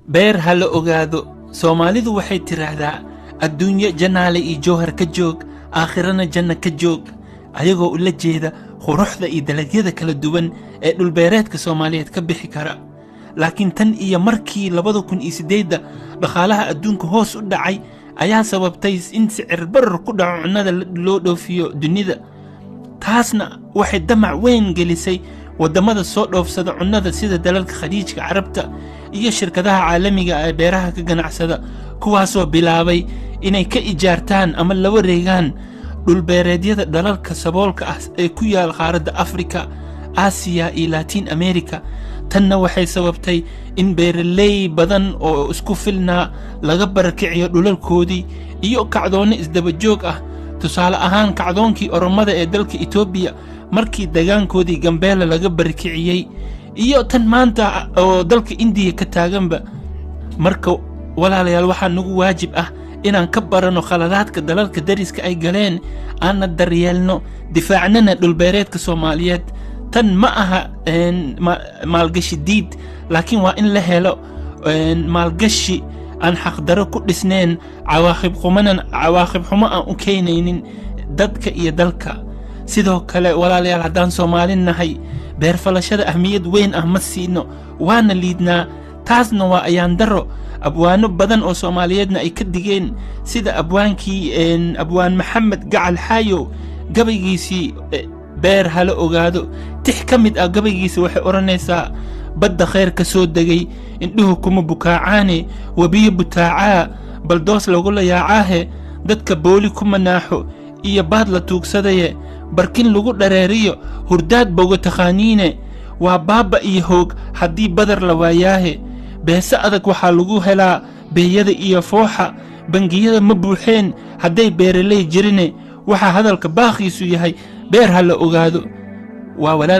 Beer ha la ogaado. Soomaalidu waxay tidhaahdaa: "Adduunyo janaale iyo jowhar ka joog, aakhirana janno ka joog," ayagoo ula jeeda quruxda iyo dalagyada kala duwan ee dhulbeereedka Soomaaliyeed ka bixi kara. Laakiin tan iyo markii 2008-da dhaqaalaha adduunka hoos u dhacay ayaa sababtay in sicir barar ku dhaco cunnada loo dhoofiyo dunida. Taasna waxay damac weyn gelisay waddamada soo dhoofsada cunnada, sida dalalka Khaliijka Carabta iyo shirkadaha caalamiga ee beeraha ka ganacsada, kuwaasoo bilaabay inay ka ijaartaan ama la wareegaan dhulbeereedyada dalalka saboolka ah ee ku yaal qaaradda Afrika, Aasiya iyo Latiin America. Tanna waxay sababtay in beeraley badan oo isku filnaa laga barakiciyo dhulalkoodii iyo kacdoonno isdaba joog ah. Tusaale ahaan, kacdoonkii Oromada ee dalka Etoobiya markii degaankoodii Gambeela laga barakiciyey, iyo tan maanta oo dalka Indiya ka taaganba. Marka walaalayaal, waxaa nagu waajib ah inaan ka baranno khaladaadka dalalka dariska ay galeen, aanna daryeelno, difaacnana dhulbeereedka Soomaaliyeed. Tan ma aha maalgashi diid, laakiin waa in la helo maalgashi aan xaqdaro ku dhisneen, cawaaqib xumanan cawaaqib xumo aan u keenaynin dadka iyo dalka. Sidoo kale walaalayaal, haddaan Soomaali nahay, beerfalashada ahmiyad weyn ah ma siino, waana liidnaa. Taasna waa ayaan daro abwaano badan oo Soomaaliyeedna ay ka digeen, sida abwaankii Abwaan Maxamed Gacal Xaayo gabaygiisii "Beer hala ogaado". Tix ka mid ah gabaygiisa waxay odhanaysaa: "Badda khayr ka soo degay indhuhu kuma bukaacaane, webiyo butaacaa baldoos lagula yaacaahe, dadka booli ku manaaxo iyo baad la tuugsadaye, barkin lagu dhareeriyo hurdaad bogo taqaaniine, waa baabba iyo hoog haddii badar la waayaahe. Beese adag waxaa lagu helaa beeyada iyo fooxa, bangiyada ma buuxeen hadday beeraley jirine." Waxaa hadalka baakhiisu yahay: beer ha la ogaado. Waa walaal.